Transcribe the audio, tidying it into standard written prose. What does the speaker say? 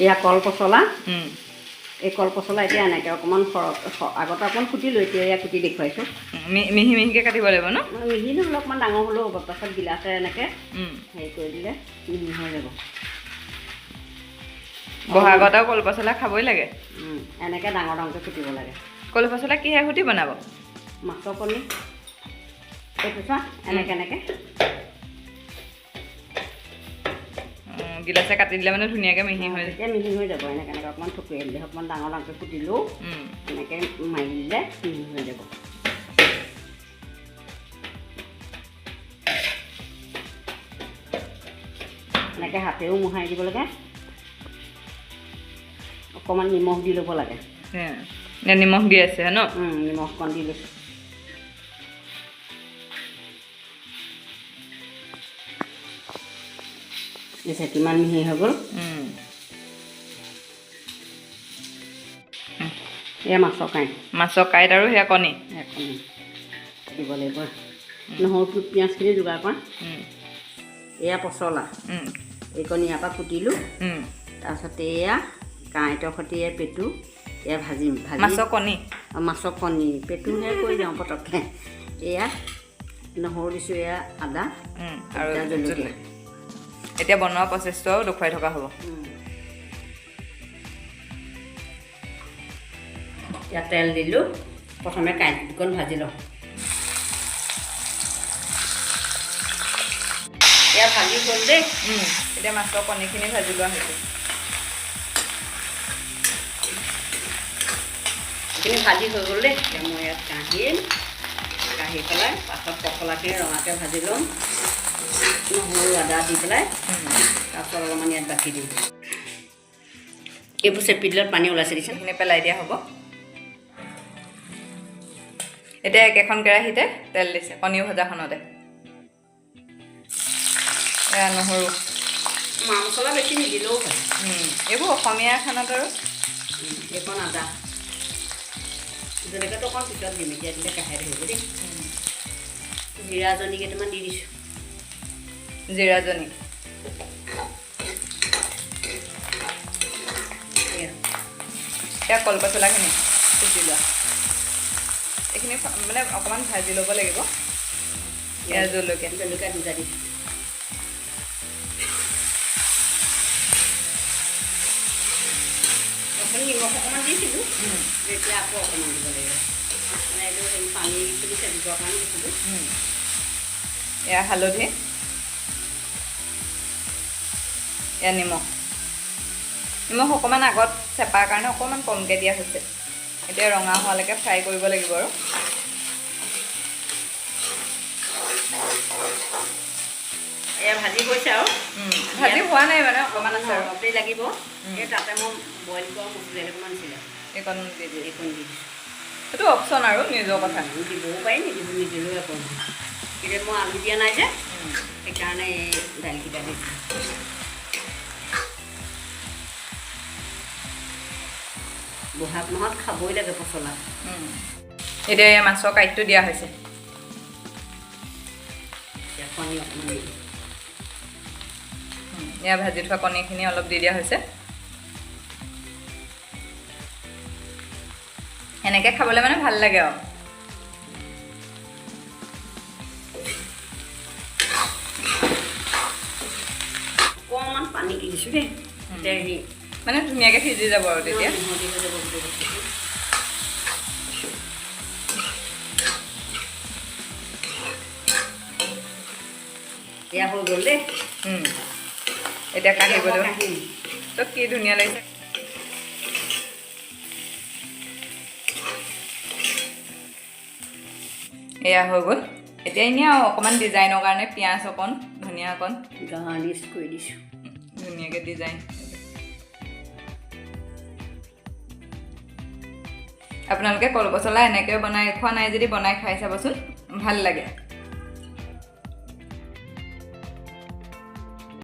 এয়া কল পচলা। এই কল পচলা এতিয়া এনেকৈ অকণমান সৰহ আগতে অকণমান কুটিলোঁ, এতিয়া এয়া কুটি দেখুৱাইছোঁ। মিহি মিহিকৈ কাটিব লাগিব ন? মিহি নহ'লে অকণমান ডাঙৰ হ'লেও হ'ব, পাছত গিলাচে এনেকৈ হেৰি কৰি দিলে মিহি হৈ যাব। বহাগত আৰু কল পচলা খাবই লাগে। এনেকৈ ডাঙৰ ডাঙৰকৈ কুটিব লাগে। কল পচলা কিহে সুটি বনাব? মাছৰ কণী। এইটো চোৱা, এনেকৈ এনেকৈ গিলাচে কাটি দিলে মানে ধুনীয়াকৈ মিহি হৈ যায়। মিহি হৈ যাব। এনেকৈ এনেকৈ অকণমান থুকুৱাই দিলে, অকণমান ডাঙৰ ডাঙৰকৈ কুটিলেও এনেকৈ মাৰি দিলে মিহি হৈ যাব। এনেকৈ হাতেও মোহাৰি দিব লাগে, অকণমান নিমখ দি ল'ব লাগে। নিমখ দি আছে ন? নিমখ অকণ দি লৈছোঁ। দিছে কিমান মিহি হৈ গ'ল। এয়া মাছৰ কাঁইট। মাছৰ কাঁইট আৰু সেয়া কণী। কণী দিব লাগিব। নহৰু পিঁয়াজখিনি যোগাৰ কৰা। এয়া পচলা, এইকণ ইয়াৰ পৰা কুটিলোঁ। তাৰপিছতে এয়া কাঁইটৰ সৈতে এয়া পেটু, এয়া ভাজিম। ভাজি মাছৰ কণী, মাছৰ কণী পেটুহে কৈ যাওঁ পটককৈ। এয়া নহৰু দিছোঁ, এয়া আদা আৰু জলকীয়া। এতিয়া বনোৱা প্ৰচেছটো দেখুৱাই থকা হ'ব। ইয়াত তেল দিলোঁ, প্ৰথমে কাঁইটকণ ভাজি লওঁ। এয়া ভাজি হ'ল দেই। এতিয়া মাছৰ কণীখিনি ভাজি লোৱা হৈছে। এইখিনি ভাজি হৈ গ'ল দেই। এতিয়া মই ইয়াত কাঢ়িম, কাঢ়ি পেলাই পাছত পচলাখিনি ৰঙাকৈ ভাজি ল'ম, নহৰু আদা দি পেলাই। তাৰপাছত অলপমান ইয়াত বাকি দিম। এইবোৰ চেপি দিলত পানী ওলাইছে, দিছে সেইখিনি পেলাই দিয়া হ'ব। এতিয়া একেখন কেৰাহীতে তেল দিছে কণী ভজাখনতে। এয়া নহৰু, মা মছলা বেছি নিদিলেও হয়। এইবোৰ অসমীয়া খানাত আৰু। এইকণ আদা, জলকীয়াটো অকণ পিছত দিম, এতিয়া দিলে কাঢ়াই ধৰিব দেই। জিৰাজনী কেইটামান দি দিছোঁ। জিৰাজনী। এতিয়া কল পচলাখিনি কুটি লোৱা, এইখিনি মানে অকণমান ভাজি ল'ব লাগিব। এয়া জলকীয়া, জলকীয়া দুটা দিছোঁ। নিমখ অকণমান দিছিলোঁ, এতিয়া আকৌ অকণমান দিব লাগিব। মানে এইটো হেৰি পানীখিনি চেপিবৰ কাৰণে দিছিলোঁ। এয়া হালধি, এয়া নিমখ। নিমখ অকণমান আগত চেপাৰ কাৰণে অকণমান কমকৈ দিয়া হৈছে। এতিয়া ৰঙা হোৱালৈকে ফ্ৰাই কৰিব লাগিব আৰু। এয়া ভাজি হৈছে আৰু। ভাজি হোৱা নাই মানে অকণমান আছে আৰু, অলপ দেৰি লাগিব। এই তাতে মই বইল কৰা মচুৰ দাইল অকণমান আছিলে, এইকণ দি দিওঁ। এইকণ দি দিছোঁ। সেইটো অপশ্যন আৰু, নিজৰ কথা। দিবও পাৰি, নিদিব নিদিলেও একো নহয়। এতিয়া মই আলু দিয়া নাই যে, সেইকাৰণে এই দাইলকেইটা দিছোঁ। বহাগ মাহত খাবই লাগে পচলা। এতিয়া এই মাছৰ কাঁইটটো দিয়া হৈছে। কণী অকণমান দি দিছোঁ। এয়া ভাজি থোৱা কণীখিনি অলপ দি দিয়া হৈছে। এনেকৈ খাবলৈ মানে ভাল লাগে আৰু। অকণমান পানী দি দিছোঁ দেই, হেৰি মানে ধুনীয়াকৈ সিজি যাব আৰু তেতিয়া। এয়া হৈ গ'ল দেই। এতিয়া কাঢ়িবলৈ তো কি ধুনীয়া লাগিছে। এয়া হৈ গ'ল। এতিয়া এনেই আৰু অকণমান ডিজাইনৰ কাৰণে পিঁয়াজ অকণ, ধনিয়া অকণ গাৰ্নিছ কৰি দিছোঁ, ধুনীয়াকৈ ডিজাইন। আপোনালোকে কল পচলা এনেকৈ বনাই খোৱা নাই যদি বনাই খাই চাবচোন, ভাল লাগে।